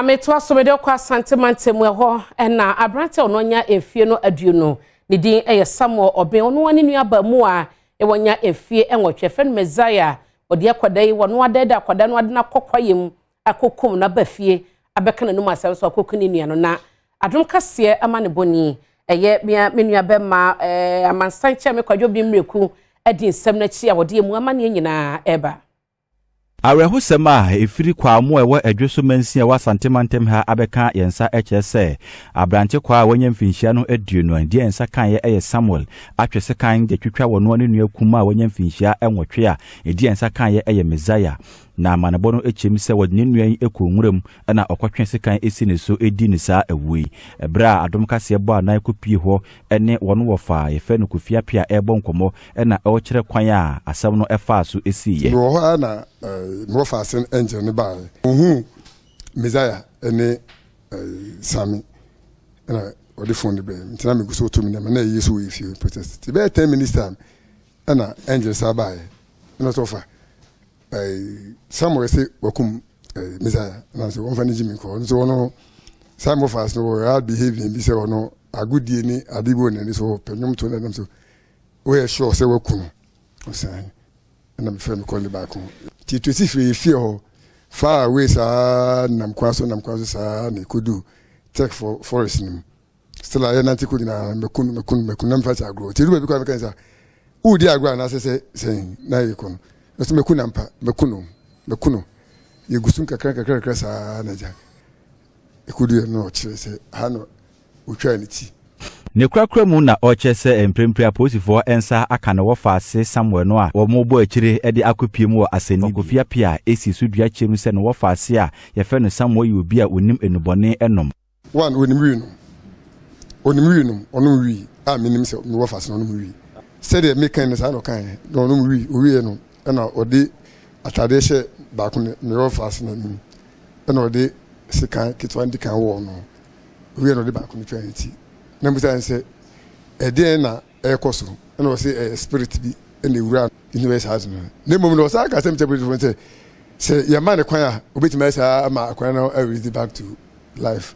Na metoa so mede kɔ Asante mantam ɛhɔ na aberante a ɔno anya mfie no 20, ne din yɛ Samuel Ɔben, ɔno ne nua mu a ɛwɔ mfie 8, fɛ no Messiah, ɔde akwadaa yi wɔno adada akwadaa no ade no akɔ kwaeɛ mu akɔkum no aba fie abɛka n'anum asɛm so akɔku ne nua no. Na adom kaseɛ ama ne bɔni ɛyɛ me nua bɛma amansan kyɛ me Kwadwo bi mmireku adi nsɛm n'akyi a wɔde emu amanneɛ nyinaa ɛba. Awerɛhosɛm a ɛfiri Kwamo a ɛwɔ Adwo mansin a ɛwɔ Asante mantam ha abɛka yɛn nsa kyerɛ sɛ aberante kwaa a wanya mfinhyia no 20 a deɛ nsa kaeɛ yɛ Samuel atwe sekan de twitwa wɔn ne nua kuma a wanya mfinhyia 8 a ɛdi yɛn nsa kaeɛ yɛ Messiah. Na amanebɔ no kyerɛm sɛ wɔde ne nua yi kɔ nwuram na ɔkɔtwe sekan esi ne so edi ne saa awuo yi. Ɛberɛ a adom kaseɛ bɔ anan kɔpie hɔ ne wɔn wɔfa yɛfrɛ no Kofi Appiah ɛrebɔ nkɔmmɔ na ɔrekyerɛ kwan a asɛm no ɛfaa so esiiɛ. Mewɔ hɔ a na mewɔ faase angel no baeɛ. Ohuu Messiah ne Sami ɛna ɔde phone no brɛɛ me. Nti na megu so to me nneɛma na ɛyɛ so wɔ efie protest. Nti bɛyɛ 10 minutes time ɛna angel saa baeɛ ɛna sɛ ɔfa Samuel sɛ wakum Messiah na sɛ wɔmfa no gye me nkɔ. Nso ɔno saa mewɔ faase no wɔ hard behaving bi sɛ ɔno agodie ne ade bi wɔ n'ani so, ɔpɛ nnwom to no nam so woyɛ sure sɛ waku no ɔsan ɛna mefrɛ me kɔle baako nti tosi firi fie hɔ far away saa, nam kwan so, nam kwan so saa na ɛkɔdu tech forest no mu. Still a yɛnante kɔ nyinaa, mɛku no, mɛku no, mɛku no, na mefa sɛ agorɔ. Nti ɛdu baabi kɔ a meka sɛ wodi agorɔ anaasɛ sɛ sɛn na yɛkɔ no ɛso mɛku no ampa, mɛku no, mɛku no. Yɛgu so nkakra nkakra nkakra saa na agya ɛkɔdu yɛ no ɔkyerɛ sɛ ha no ɔtwaa ne ti. Ne korakora mu na ɔkyerɛ sɛ mprempren apolisifoɔ nsa aka ne wɔfaase Samuel no a wɔn bɔ akyire de akɔpie mu wɔ asɛnni. Kofi Appiah a esi so dua kyerɛ mu sɛ ne wɔfaase a yɛfrɛ no Samuel yɛ obi a onim nnubɔne nom. One, onim wii nom, onim wii nom, ɔnom wii a menim sɛ mewɔ faase no ɔnom wii. Sɛdeɛ meka no saa na ɔkaeɛ na ɔnom wii. Owie no ɛna ɔde atadeɛ hyɛ baako no mewɔ faase no anim ɛna ɔde sekan ketewa no di kan wɔɔ no. Owie na ɔde baako no twa ne ti na mbisa ne sɛ ɛdeɛn na ɛrekɔ so, ɛna ɔsɛ ɛyɛ spirit bi ɛna ewura nti ɔyɛ saa no. Na mmom no ɔsan ka sɛm kyɛ polisifoɔ sɛ yɛma ne kwan a obetumi ayɛ saa ama akwadaa no arelease back to life.